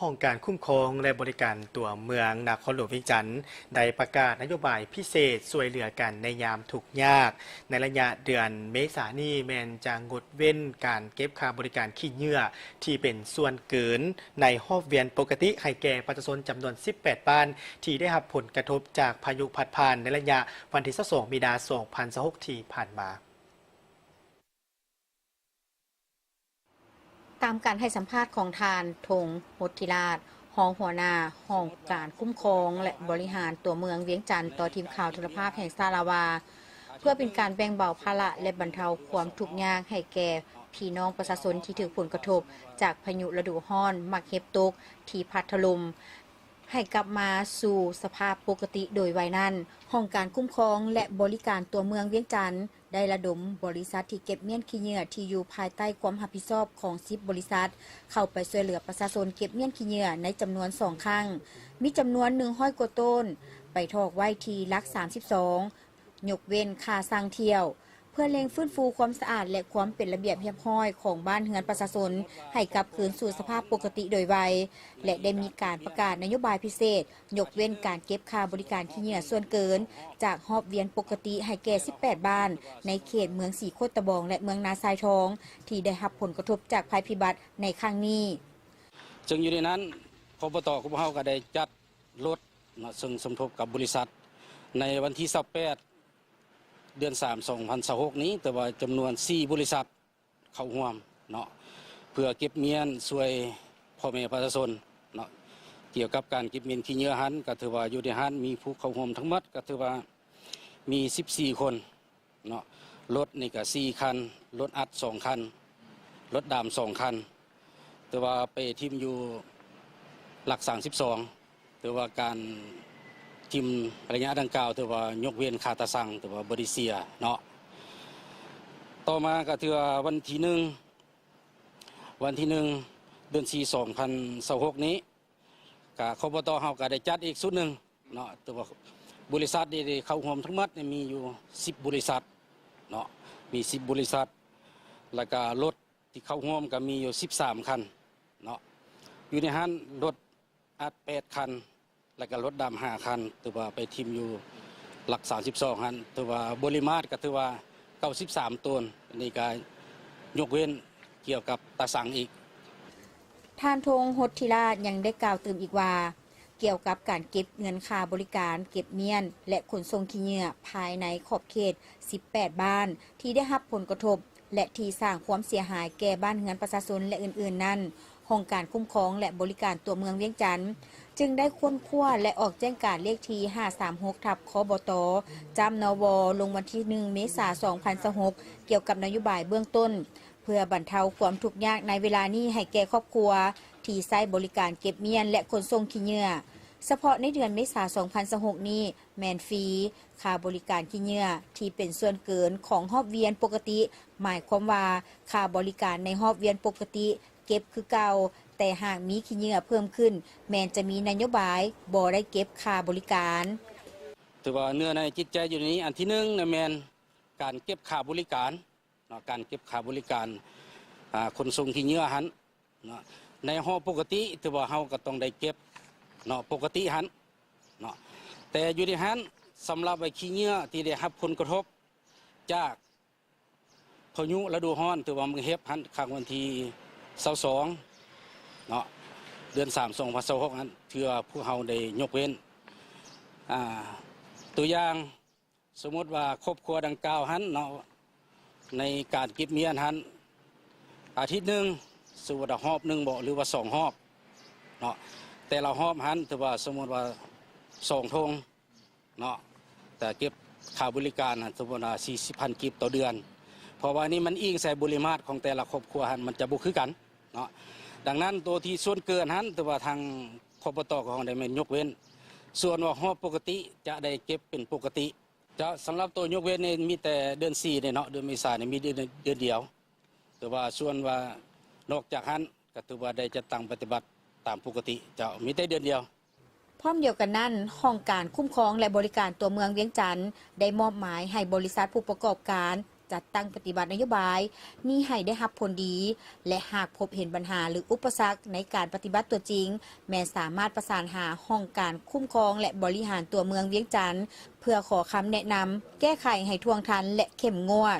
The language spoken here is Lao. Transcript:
ຫ້ອງການຄຸ້ມຄອງ ແລະ ບໍລິການຕົວເມືອງນະຄອນຫຼວງວຽງຈັນ ໄດ້ປະກາດນະໂຍບາຍພິເສດຊ່ວຍເຫຼືອກັນໃນຍາມທຸກຍາກ. ໃນໄລຍະເດືອນເມສານີ້ ແມ່ນຈະງົດເວັ້ນການເກັບຄ່າບໍລິການຂີ້ເຫຍື້ອທີ່ເປັນສ່ວນເກີນໃນຮອບວຽນປົກກະຕິ ໃຫ້ແກ່ປະຊາຊົນຈຳນວນສິບແປດບ້ານ ທີ່ໄດ້ຮັບຜົນກະທົບຈາກພາຍຸພັດຜ່ານໃນໄລຍະວັນທີຊາວສອງ ມີນາ ສອງພັນຊາວຫົກ ທີ່ຜ່ານມາ. ຕາມການໃຫ້ສຳພາດຂອງທ່ານ ທົງ ຫົດທິລາດ ຮອງຫົວໜ້າຫ້ອງການຄຸ້ມຄອງ ແລະ ບໍລິຫານຕົວເມືອງວຽງຈັນ ຕໍ່ທີມຂ່າວໂທລະພາບແຫ່ງຊາດລາວວ່າ ເພື່ອເປັນການແບ່ງເບົາພາລະ ແລະ ບັນເທົາຄວາມທຸກຍາກໃຫ້ແກ່ພີ່ນ້ອງປະຊາຊົນທີ່ຖືກຜົນກະທົບຈາກພາຍຸລະດູຮ້ອນໝາກເຫັບຕົກທີ່ພັດຖະຫຼົ່ມ ໃຫ້ກັບມາສູ່ສະພາບປົກກະຕິໂດຍໄວນັ້ນ, ຫ້ອງການຄຸ້ມຄອງ ແລະ ບໍລິການຕົວເມືອງວຽງຈັນ ໄດ້ລະດົມບໍລິສັດທີ່ເກັບມ້ຽນຂີ້ເຫຍື້ອທີ່ຢູ່ພາຍໃຕ້ຄວາມຮັບຜິດຊອບຂອງສິບບໍລິສັດ ເຂົ້າໄປຊ່ວຍເຫຼືອປະຊາຊົນເກັບມ້ຽນຂີ້ເຫຍື້ອໃນຈຳນວນສອງຄັ້ງ, ມີຈຳນວນໜຶ່ງຮ້ອຍກວ່າໂຕນ ໄປຖອກໄວ້ທີ່ຫຼັກສາມສິບສອງ ຍົກເວັ້ນຄ່າຊ່າງທ່ຽວ ເພື່ອເລັ່ງຟື້ນຟູຄວາມສະອາດ ແລະ ຄວາມເປັນລະບຽບຮຽບຮ້ອຍຂອງບ້ານເຮືອນປະຊາຊົນ ໃຫ້ກັບຄືນສູ່ສະພາບປົກກະຕິໂດຍໄວ ແລະ ໄດ້ມີການປະກາດນະໂຍບາຍພິເສດ ຍົກເວັ້ນການເກັບຄ່າບໍລິການຂີ້ເຫຍື້ອສ່ວນເກີນ ຈາກຮອບວຽນປົກກະຕິໃຫ້ແກ່ສິບແປດບ້ານ ໃນເຂດເມືອງສີໂຄດຕະບອງ ແລະ ເມືອງນາຊາຍທອງ ທີ່ໄດ້ຮັບຜົນກະທົບຈາກໄພພິບັດໃນຄັ້ງນີ້. ເຊິ່ງຢູ່ໃນນັ້ນ ຄບຕ ຂອງພວກເຮົາກໍໄດ້ຈັດລົດເນາະ ເຊິ່ງສົມທົບກັບບໍລິສັດ ໃນວັນທີຊາວແປດ ເດືອນສາມ ສອງພັນຊາວຫົກນີ້ ແຕ່ວ່າຈຳນວນສີ່ບໍລິສັດ ເຂົ້າຮ່ວມເນາະ ເພື່ອເກັບມ້ຽນຊ່ວຍພໍ່ແມ່ປະຊາຊົນເນາະ. ກ່ຽວກັບການເກັບມ້ຽນຂີ້ເຫຍື້ອຫັ້ນ ກໍຖືວ່າຢູ່ໃນຫັ້ນມີຜູ້ເຂົ້າຮ່ວມທັງໝົດ ກໍຖືວ່າມີສິບສີ່ຄົນເນາະ. ລົດນີ້ກໍສີ່ຄັນ, ລົດອັດສອງຄັນ, ລົດດຳສອງຄັນ ແຕ່ວ່າໄປຖິ້ມຢູ່ຫຼັກສາມສິບສອງ ຖືວ່າການຖິ້ມໄລຍະດັ່ງກ່າວ ຖືວ່າຍົກເວັ້ນຄ່າຕາຊັ່ງ ຖືວ່າບໍ່ໄດ້ເສຍເນາະ. ຕໍ່ມາກໍຖືວ່າວັນທີໜຶ່ງ ວັນທີໜຶ່ງ ເດືອນສີ່ ສອງພັນຊາວຫົກນີ້ ກະ ຄບຕ ເຮົາກະໄດ້ຈັດອີກຊຸດໜຶ່ງເນາະ ຖືວ່າບໍລິສັດນີ້ໄດ້ເຂົ້າຮ່ວມທັງໝົດນີ້ມີຢູ່ສິບບໍລິສັດເນາະ ມີສິບບໍລິສັດ ແລ້ວກະລົດທີ່ເຂົ້າຮ່ວມກະມີຢູ່ສິບສາມຄັນເນາະ. ຢູ່ໃນຫັ້ນລົດອັດແປດຄັນ ແລ້ວກະລົດດຳຫ້າຄັນ ຖືວ່າໄປຖິ້ມຢູ່ຫຼັກສາມສິບສອງຫັ້ນ ຖືວ່າບໍລິມາດກະຖືວ່າເກົ້າສິບສາມໂຕນ ອັນນີ້ກະຍົກເວັ້ນກ່ຽວກັບຕາຊັ່ງອີກ. ທ່ານ ທົງ ຫົດທິລາດ ຍັງໄດ້ກ່າວຕື່ມອີກວ່າ ກ່ຽວກັບການເກັບເງິນຄ່າບໍລິການເກັບມ້ຽນ ແລະ ຂົນສົ່ງຂີ້ເຫຍື້ອພາຍໃນຂອບເຂດສິບແປດບ້ານ ທີ່ໄດ້ຮັບຜົນກະທົບ ແລະ ທີ່ສ້າງຄວາມເສຍຫາຍແກ່ບ້ານເຮືອນປະຊາຊົນ ແລະ ອື່ນໆນັ້ນ, ຫ້ອງການຄຸ້ມຄອງ ແລະ ບໍລິການຕົວເມືອງວຽງຈັນ ຈຶ່ງໄດ້ຄົ້ນຄວ້າ ແລະ ອອກແຈ້ງການເລກທີຫ້າສາມຫົກ ທັບ ຄບຕ ຈ້ຳ ນວ ລົງວັນທີໜຶ່ງ ເມສາ ສອງພັນຊາວຫົກ ກ່ຽວກັບນະໂຍບາຍເບື້ອງຕົ້ນ ເພື່ອບັນເທົາຄວາມທຸກຍາກໃນເວລານີ້ໃຫ້ແກ່ຄອບຄົວທີ່ໃຊ້ບໍລິການເກັບມ້ຽນ ແລະ ຂົນສົ່ງຂີ້ເຫຍື້ອ. ສະເພາະໃນເດືອນເມສາ ສອງພັນຊາວຫົກນີ້ແມ່ນຟຣີ, ຄ່າບໍລິການຂີ້ເຫຍື້ອທີ່ເປັນສ່ວນເກີນຂອງຮອບວຽນປົກກະຕິ, ໝາຍຄວາມວ່າຄ່າບໍລິການໃນຮອບວຽນປົກກະຕິເກັບຄືເກົ່າ, ແຕ່ຫາກມີຂີ້ເຫຍື້ອເພີ່ມຂຶ້ນ ແມ່ນຈະມີນະໂຍບາຍບໍ່ໄດ້ເກັບຄ່າບໍລິການ. ຖືວ່າເນື້ອໃນຈິດໃຈຢູ່ໃນນີ້ ອັນທີໜຶ່ງນະແມ່ນການເກັບຄ່າບໍລິການ ເນາະ ການເກັບຄ່າບໍລິການ ອາ ຂົນສົ່ງຂີ້ເຫຍື້ອຫັ້ນເນາະ ໃນຮອບປົກກະຕິຖືວ່າເຮົາກໍຕ້ອງໄດ້ເກັບເນາະ ປົກກະຕິຫັ້ນເນາະ ແຕ່ຢູ່ໃນຫັ້ນ ສຳລັບໄອ້ຂີ້ເຫຍື້ອທີ່ໄດ້ຮັບຜົນກະທົບຈາກພາຍຸລະດູຮ້ອນ ຖືວ່າມັນເຫັບຫັ້ນ ຄັ້ງວັນທີຊາວສອງເນາະ ເດືອນສາມ ສອງພັນຊາວຫົກຫັ້ນ ຖືວ່າພວກເຮົາໄດ້ຍົກເວັ້ນ ອາ ຕົວຢ່າງ ສົມມຸດວ່າຄອບຄົວດັ່ງກ່າວຫັ້ນເນາະ ໃນການເກັບມ້ຽນຫັ້ນ ອາທິດໜຶ່ງ ສົມມຸດວ່າຮອບໜຶ່ງບໍ ຫຼືວ່າສອງຮອບເນາະ ແຕ່ລະຮອບຫັ້ນຖືວ່າສົມມຸດວ່າສອງຖົງເນາະ ແຕ່ເກັບຄ່າບໍລິການຫັ້ນສົມມຸດວ່າສີ່ສິບພັນກີບຕໍ່ເດືອນ ເພາະວ່ານີ້ມັນອີງໃສ່ບໍລິມາດຂອງແຕ່ລະຄອບຄົວຫັ້ນ ມັນຈະບໍ່ຄືກັນເນາະ. ດັ່ງນັ້ນ ໂຕທີ່ສ່ວນເກີນຫັ້ນ ຖືວ່າທາງ ຄບຕ ຂອງເຮົາໄດ້ແມ່ນຍົກເວັ້ນ ສ່ວນວ່າຮອບປົກກະຕິຈະໄດ້ເກັບເປັນປົກກະຕິ. ຈະ ສຳລັບໂຕຍົກເວັ້ນນີ້ມີແຕ່ເດືອນສີ່ນີ້ເນາະ ເດືອນເມສານີ້ມີເດືອນ ເດືອນດຽວ ແຕ່ວ່າສ່ວນວ່ານອກຈາກຫັ້ນກໍຖືວ່າໄດ້ຈັດຕັ້ງປະຕິບັດຕາມປົກກະຕິ ເຈົ້າ ມີແຕ່ເດືອນດຽວ. ພ້ອມດຽວກັນນັ້ນ, ຫ້ອງການຄຸ້ມຄອງ ແລະ ບໍລິການຕົວເມືອງວຽງຈັນ ໄດ້ມອບໝາຍໃຫ້ບໍລິສັດຜູ້ປະກອບການ ຈັດຕັ້ງປະຕິບັດນະໂຍບາຍນີ້ໃຫ້ໄດ້ຮັບຜົນດີ ແລະ ຫາກພົບເຫັນບັນຫາ ຫຼື ອຸປະສັກໃນການປະຕິບັດຕົວຈິງ ແມ່ນສາມາດປະສານຫາຫ້ອງການຄຸ້ມຄອງ ແລະ ບໍລິຫານຕົວເມືອງວຽງຈັນ ເພື່ອຂໍຄຳແນະນຳແກ້ໄຂໃຫ້ທ່ວງທັນ ແລະ ເຂັ້ມງວດ.